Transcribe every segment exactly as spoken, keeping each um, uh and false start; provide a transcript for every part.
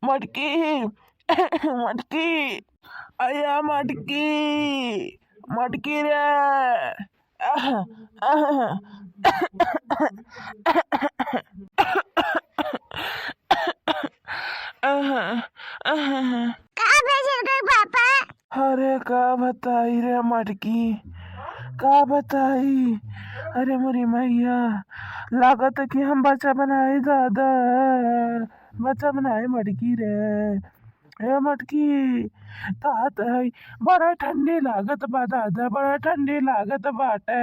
मटकी, मटकी, अया मटकी, मटकी रे। का भइल रे पापा? अरे का बताई रे मटकी, का बताई? अरे मोरी मैया, लागत है कि हम बच्चा बनाए दादा, बच्चा बनाए मटकी रे। ए मटकी, कहत है, बड़ा ठंडी लागत बा दादा, बड़ा ठंडी लागत बाटे।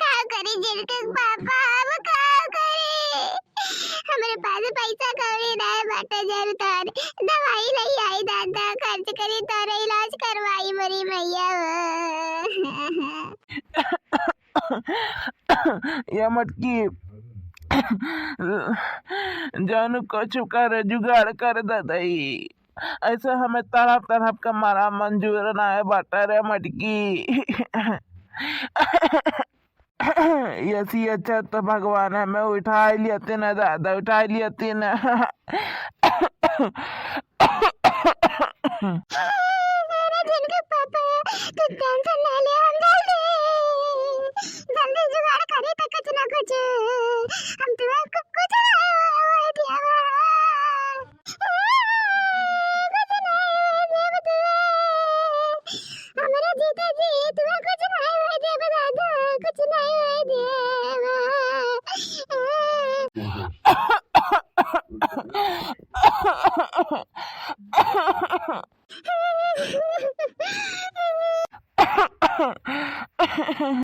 का करी झिनके पापा, हम का करी? हमरे पास पैसा कौड़ी नाय बाटे, जरूर दवाई लई आई दादा, खर्च करी, तोरे इलाज करवाई मोरी मैया। या मटकी, जानू कुछ कर, जुगाड़ कर ददई। ऐसे हमें तड़प तड़प के मरा मंजूर नाय बाटा रे मटकी। यसी अच्छा तो भगवान हमें उठाई लियतिन दादा, उठाई लियतिन। अरे झिनके पापा, तू tension ना ले, हम जल्दी, जल्दी जुगाड़ करी तो कुछ ना कुछ। हम तुम्हें कु-, कुछ ना होए देवा। कुछ ना होए देवा तुम्हें। हमारे जीते जी तुम्हें कुछ ना होए देवा दादा, कुछ ना होए देवा।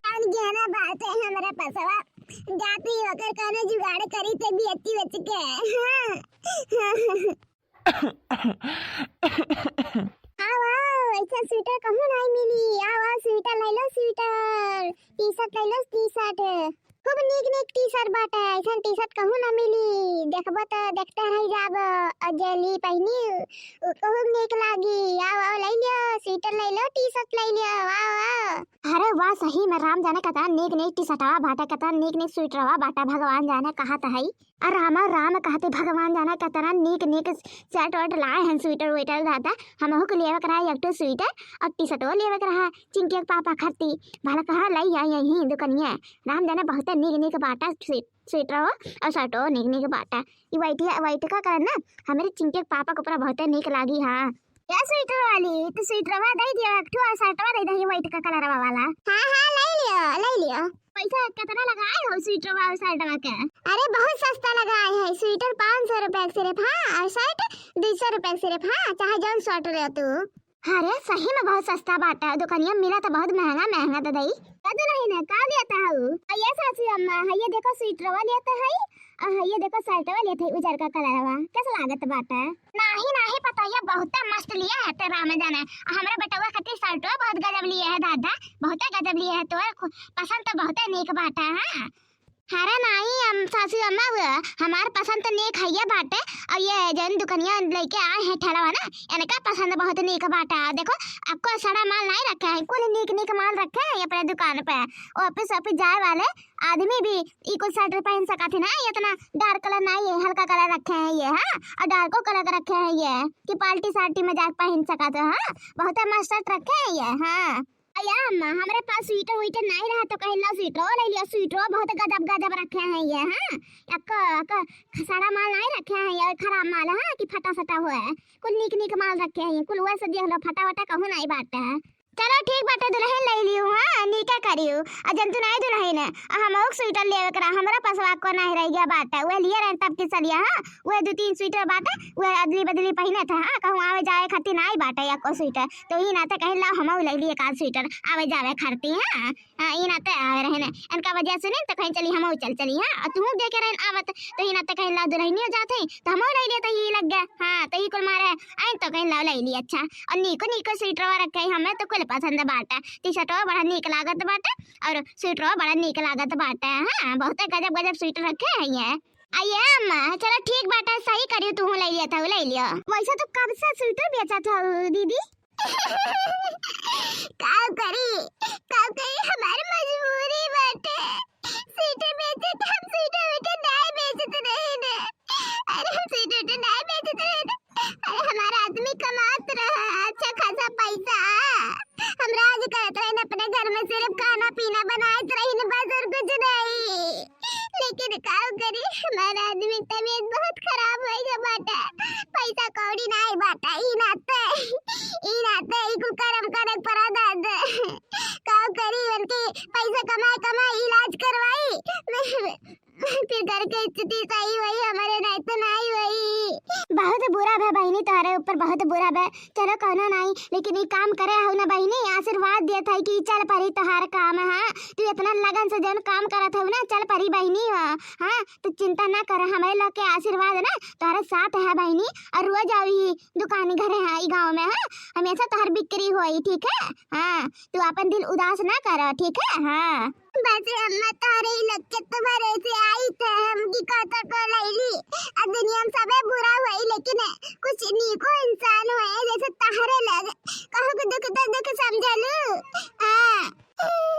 कौन गहना बात है हमरा पसवा? जाती ओकर कौनो जुगाड़ करी ते भी अच्छी बच के। हाँ। आओ, आओ, ऐसा sweater कहूँ नाहीं मिली। आओ, आओ, sweater ले लो, sweater। T-shirt ले लो, T-shirt। खूब नीक नीक T-shirt बाटे, ऐसन T-shirt कहूँ ना मिली। देखबो त देखते रह जाब। और जे ली पहिनी, उ कहूँ नीक लागी। आओ, आओ, ले लियो, sweater ले लो, T-shirt ले लियो, आओ, आओ। अरे वाह, सही में राम जाने कतना नीक नीक T-shirtवा बाटे, कतना नीक नीक sweaterवा बाटे, भगवान जाने कहाँ त है। अरे रामा राम कहते भगवान जाने कतना नीक नीक shirt वर्ट लाए हैं, sweater वेटर दादा। हमहू के लेवे के रहा एक ठो sweater और T-shirtओ लेवे के रहा। चिंकी के पापा खरती भला कहाँ लई आई यही दुकनिया। राम जाने बहुते नीक नीक बाटा sweat-, sweaterओ और shirtओ नीक नीक बाटा। ई white, white का करन ना, हमरे चिंकी के पापा के ऊपर बहुते नीक लागी। हाँ। ए sweater वाली, तू sweaterवा दे दियो एक ठो और shirtवा दे दही white का colourवा वाला। हाँ, हाँ, ले लियो, ले लियो। पैसा कितना लगाए हो sweaterवा और shirtवा के? अरे, बहुत सस्ता लगाए है। Sweater पाँच सौ रुपया के सिर्फ, हाँ, और shirt दो सौ रुपया के सिर्फ, हाँ, चाहे जौन shirt ले तू। अरे, सही में बहुत सस्ता बाटा। दुकनिया मिला तो बहुत महंगा, महंगा दे दई। का दुलहिन, का लेता हऊ? आ ये सासू अम्मा, है ये देखो sweaterवा लेता है, आ है ये देखो shirtवा लेता है, उजर का colourवा। कैसा लागत बाटा? नाही, नाही, पतोहिया बहुते मस्त लिया है तेरा में जाना। आ हमरा बेटवा खातिर shirtवा बहुत गजब लिया है दादा, बहुते गजब लिया है। तोर खु-, पसंद तो बहुते नीक बाटा, हाँ। अरे नाही, हम सासू अम्मा, वो हमार पसंद तो नीक हइये बाटे। और ये जौन दुकनिया लेके आए हैं ठेलावा ना, इनका पसंद बहुत नीक बाटे। देखो, आपको सड़ा माल नहीं रखे हैं, कुल नीक नीक माल रखे हैं अपने दुकान पे। Office, office जाए वाले आदमी भी ई कुल sweater पहन सकत है ना, ये इतना dark colour नहीं है, हल्का colour रखे हैं ये, हाँ, और darkओ colour रखे हैं ये, कि party सार्टी में जाके पहन सकत है, हाँ, बहुत मस्त shirt रखे हैं ये, हाँ। अया अम्मा, हमरे पास sweater वीटर नहीं रहा तो कहीं ला sweaterओ ले लियो, sweaterओ बहुत गजब गजब रखे हैं ये, हाँ, अक्को, अक्को सड़ा माल नहीं रखे हैं ये, खराब माल, हाँ, कि फटा सटा हुआ है, कुल नीक नीक माल रखे हैं ये, कुल वैसे देख लो, फटा वटा कहूँ नहीं बाटे है। चलो ठीक बाटे दुलहिन, ले लियो, हाँ, नीका करियो। आ जन तू नहीं दुलहिन है, आ हमहू के sweater लेवे के रहा, हमरा पसवा को नहीं रह गया बाटे, वह लिए रहे तब के चलिया, हाँ, वह दो तीन sweater बाटे, वह अदली बदली पहिने था, हाँ, कहूँ आवे जावे खातिर नहीं बाटे या को sweater, तो ई नाते कहीं लाओ हमहू ले लिए एक आध sweater आवे जावे खातिर, हाँ, हाँ, ई नाते आवे रहे ने, इनका वजह से नहीं तो कहीं चली हमहू चल चली, हाँ, और तू देखे रहे आवत, तो ई नाते कहीं लाओ दुलहिनियो जाते, तो हमहू ले लिए तो ई लग गया, हाँ, तो ई कुल मारे आइन तो कहीं लाओ ले लिए, अच्छा, और नीको नीको sweaterवा रखे हैं, हमें तो कुल पसंद बाटा। T-shirtवा बड़ा नीक लागत बाटे और sweaterवा बड़ा नीक लागत बाटे। हाँ, बहुते गजब गजब sweater रखे हैं ये। आ ये अम्मा, चलो ठीक बाटे, सही करियो, तू ले लिया था, ले लियो। वैसे तो कब से sweater बेचा था दीदी? का करी, का करी, हमार मजबूरी बाटे। Sweater बेचे तो हम sweater वेटर आदमी के तबीयत बहुत खराब होइ गया बाटे, पैसा कौड़ी नाई बाटे, ई नाते, ई नाते ई कुल करम करे के पड़ा दादा। का करी, उनके पैसा कमाए कमाए इलाज करवाई, फिर घर के स्थिति सही होई हमरे, नाई तो नाई होई। बहुत बुरा बा बहिनी, तोहरे ऊपर बहुत बुरा बा। चलो कौनो नाई, लेकिन ई काम करे हऊ ना बहिनी, आशीर्वाद देत है कि चल परी तोहार काम। हाँ, तू इतना लगन से जौन काम करत हऊ ना, चल परी बहिनी। हाँ, हाँ, तू चिंता ना कर, हमरे लोग के आशीर्वाद ना तोहरे साथ है बहिनी। और रोज आओ ई दुकान घरे, हाँ, ई गाँव में, हाँ, हमेशा तोहर बिक्री होई, ठीक है? हाँ, तू अपन दिल उदास ना कर, ठीक है? हाँ। बस अम्मा, तोहरे ही लोग के तो भरोसे आई थे हम कि कतो को लैली। अब दुनिया में सबे बुरा होई, लेकिन कुछ नीको इंसान होए, जैसे तहरे लग। कहू के दुख तो दुख समझलू। हाँ,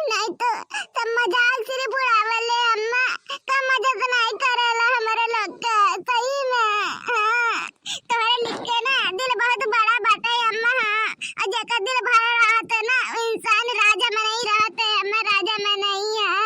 नहीं तो सब मजाक सिर्फ उड़ावले अम्मा। का मदद नहीं करेला हमरे लोग का, सही में। हाँ, तोहरे लिख के ना दिल बहुत बड़ा बाटे अम्मा। हाँ, और जेकर दिल भरा रहत है ना, वो इंसान राजा में नहीं रहत है अम्मा, राजा में नहीं है।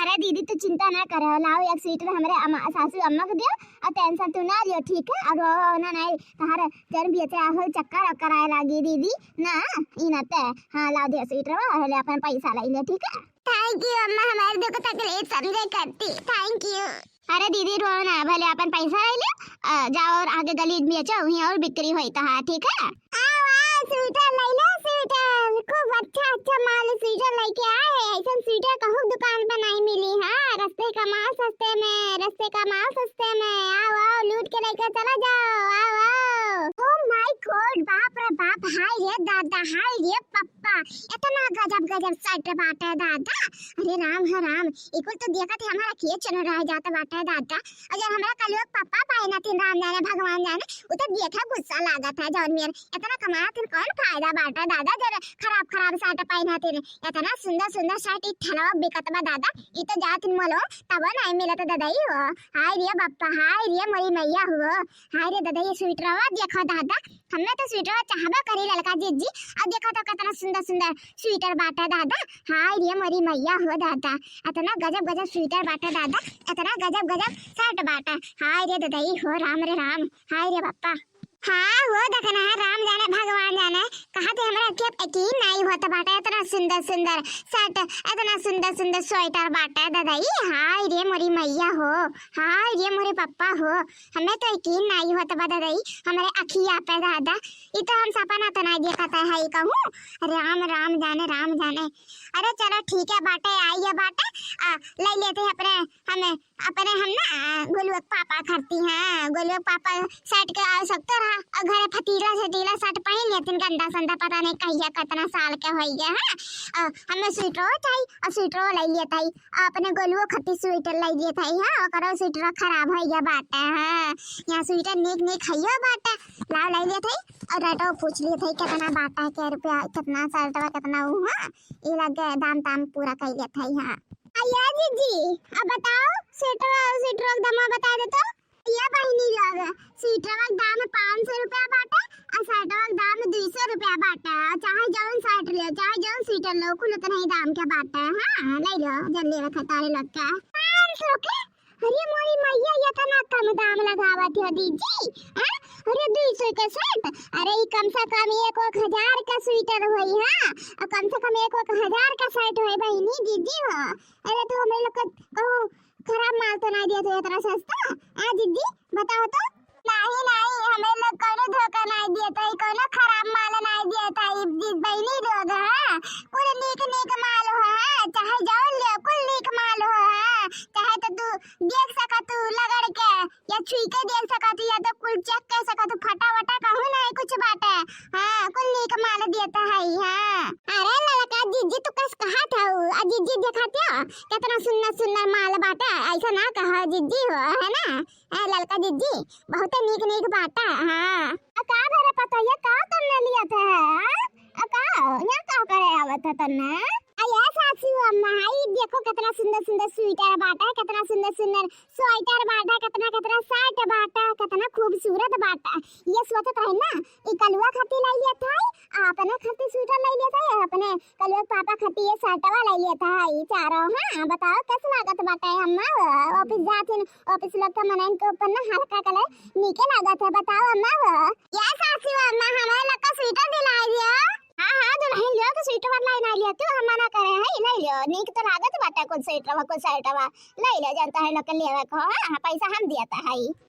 अरे दीदी, तू चिंता ना करो, लाओ एक स्वेटर हमरे अम्मा, सासू अम्मा को दियो और टेंशन तू ना लियो, ठीक है? और वो ना नहीं, तोहरे जन भी ऐसे हो चक्कर वक्कर आए लागी दीदी, ना, ई ना ते। हाँ, लाओ दे स्वेटर, वो ले अपन पैसा ले ले, ठीक है? Thank you अम्मा, हमारे दुख तकलीफ समझे करती, thank you। अरे दीदी, रो ना, भले अपन पैसा ले ले, अ, जाओ और आगे गली में बेचो, वहीं और बिक्री होई तो, हाँ, ठीक है? आओ, आओ, स्वेटर ले लो, स्वेटर। खूब अच्छा, अच्छा माल स्वेटर लेके आए हैं। ऐसन स्वेटर कहूँ दुकान पे नहीं मिली। हाँ, रस्ते का माल सस्ते में, रस्ते का माल सस्ते में। आओ, आओ, लूट के लेके चला जाओ। आओ, आओ। Oh my God, बाप रे बाप, हाय रे दादा, हाय रे पप्पा, इतना गजब गजब shirt बाटे दादा। अरे राम है राम, ई कुल तो देखत ही हमारा के चुन रह जाता बाटे दादा। अगर हमरा कलुआ के पप्पा पाए ना तीन राम जाने भगवान जाने, उ तो देखे गुस्सा लागत है जौन मेर इतना कमाया थिन, कौन फायदा बाटे दादा, जब खराब खराब shirt पहना थिन। इतना सुंदर सुंदर shirt ई ठेलवा बिकत बा दादा, ई तो जात मॉल हो तबो नहीं मिलत दादा ई हो। हाय रे बप्पा, हाय रे मोरी मैया हो, हाय रे दादा, ये स्वेटरवा देखो दादा, हमें तो स्वेटरवा चाहबो करी ललका जिज्जी, और देखो तो कितना सुंदर सुंदर स्वेटर बाटे दादा। हाय रे मोरी मैया हो दादा, इतना गजब गजब स्वेटर बाटे दादा, इतना गजब गजब shirt बाटे। हाय रे दादा, ई हो राम रे राम, हाय रे बप्पा। हाँ, वो देखना है, राम जाने, भगवान जाने, कहा थे हमरा के यकीन नहीं होत बाटे, इतना सुंदर सुंदर shirt, इतना सुंदर सुंदर स्वेटर बाटे दादा ई। हाय रे मोरी मैया हो, हाय रे मोरे पप्पा हो, हमें तो यकीन नहीं होत बा दादा ई, हमरे अखिया पे दादा, ई तो हम सपना तो नहीं देखत है, है कहूँ। राम, राम जाने, राम जाने। अरे चलो ठीक है बाटे, आई है बाटे, आ, ले लेते हैं अपने, हमें अपने हम ना गोलुआ के पापा खरती हैं, गोलुआ के पापा shirt के आवश्यकता रहा, और घरे फटीला सटीला shirt पहन लेतिन, गंदा संदा, पता नहीं कहिया कितना साल के होई गए हैं। और हमें स्वेटरो चाहिए, और स्वेटरो ले लेत हई, और अपने गोलुओ खरती स्वेटर ले लेत हई। हाँ, ओकरो स्वेटरो खराब होई गया बाटे। हाँ, यहाँ स्वेटर नीक नीक हइयो बाटे, लाओ ले लेत हई। और रेटो पूछ लेत हई कितना बाटे, के रुपया, कितना shirt बा, कितना ऊ। हाँ, ई लगे दाम ताम पूरा कई लेत हई। हाँ, आइए जीजी, अब बताओ, स्वेटर और स्वेटरो के दाम बता दे तो। ये बहिनी लोग, स्वेटरवा के दाम पाँच सौ रुपया बाटे, और shirt वा के दाम दो सौ रुपया बाटे। और चाहे जौन shirt ले, चाहे जौन स्वेटर लो, कुल उतना ही दाम के बाटे। हाँ, ले लो, जल्दी रखे तारे लोग का। पाँच सौ के? अरे मोरी मैया, इतना कम दाम लगावत हो दीदी, हैं? अरे दो सौ के shirt, अरे ई कम से कम एक, एक हजार का स्वेटर होई, हाँ? और कम से कम एक, एक हजार का shirt होई बहिनी, दीदी हो। अरे तू हमरे लोग का कहूँ खराब माल तो नहीं दिया तू इतना सस्ता? आ दीदी, बताओ तो। नहीं, नहीं, हमें लोग कोनो धोखा नहीं दिया था, कोनो खराब माल नहीं दिया था। ई जी बहिनी लोग, हाँ, कुल नीक नीक माल हो, हाँ, चाहे जौन लियो, कुल नीक माल हो, हाँ, चाहे तो तू देख सका तू लगड़ के, या छुई के देख सका तू, या तो कुल check कर सका तू, फटा वटा कहूँ नहीं कुछ बाटे, हाँ, कुल नीक माल देता है, हाँ। अरे ललका जिज्जी, तू कस कहा था, आ जिज्जी देखा था, कितना सुंदर सुंदर माल बाटे, ऐसा ना कहा जिज्जी हो, है ना? ए, ललका जिज्जी, बहुते नीक नीक बाटा, हाँ। आ, का भरे पतोहिया, का तुमने लिया था, हाँ? आ, का? यहाँ का करे आवत है तन्ने? अरे सासू अम्मा, ई देखो कितना सुंदर सुंदर स्वेटर बाटा, कितना सुंदर सुंदर स्वेटर बाटा, कितना कितना शर्ट बाटा, कितना खूबसूरत बाटा। ये सोचत रहे ना, ई कलुआ खातिर लाई लेत है, आ अपने खातिर स्वेटर लाई लेत है, अपने कलुआ के पापा खातिर ये शर्टवा लाई लेत है, ई चारों। हाँ, बताओ कैसे लागत बाटे अम्मा हो? ऑफिस जात हिन, ऑफिस लोग का मनइन के ऊपर ना हल्का कलर नीके लागत है, बताओ अम्मा हो। या सासू अम्मा, हमारे लोग का स्वेटर दिलाई दियो। हाँ हाँ दुल्हन, लियो तो स्वेटर लाई ना लियो, तू हम मना करे है, ले लियो, नीक तो लागत बाटे कुल स्वेटरवा, कुल शर्टवा, ले लियो, जनता है लोग के लेवे को, हाँ हाँ, पैसा हम दियत है।